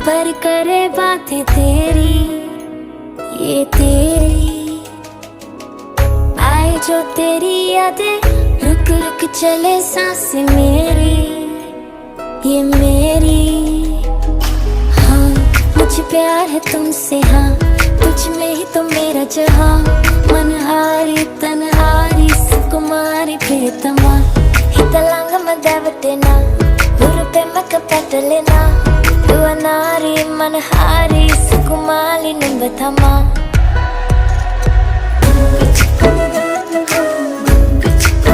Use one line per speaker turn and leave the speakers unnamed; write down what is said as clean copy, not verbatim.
पर करे बातें तेरी, ये तेरी। आए जो तेरी यादें, रुक रुक चले सांस मेरी, ये मेरी। हाँ, मुझे प्यार है तुमसे, हाँ, तुझ में ही तो मेरा जहाँ। मनहारी तनहारी सुकुमारी प्रियतमा। හිත ළඟම දැවටෙන හුරු පෙමක පැටලෙන දුවනාරි මනහාරි සුකුමාලි නුඹ තමා.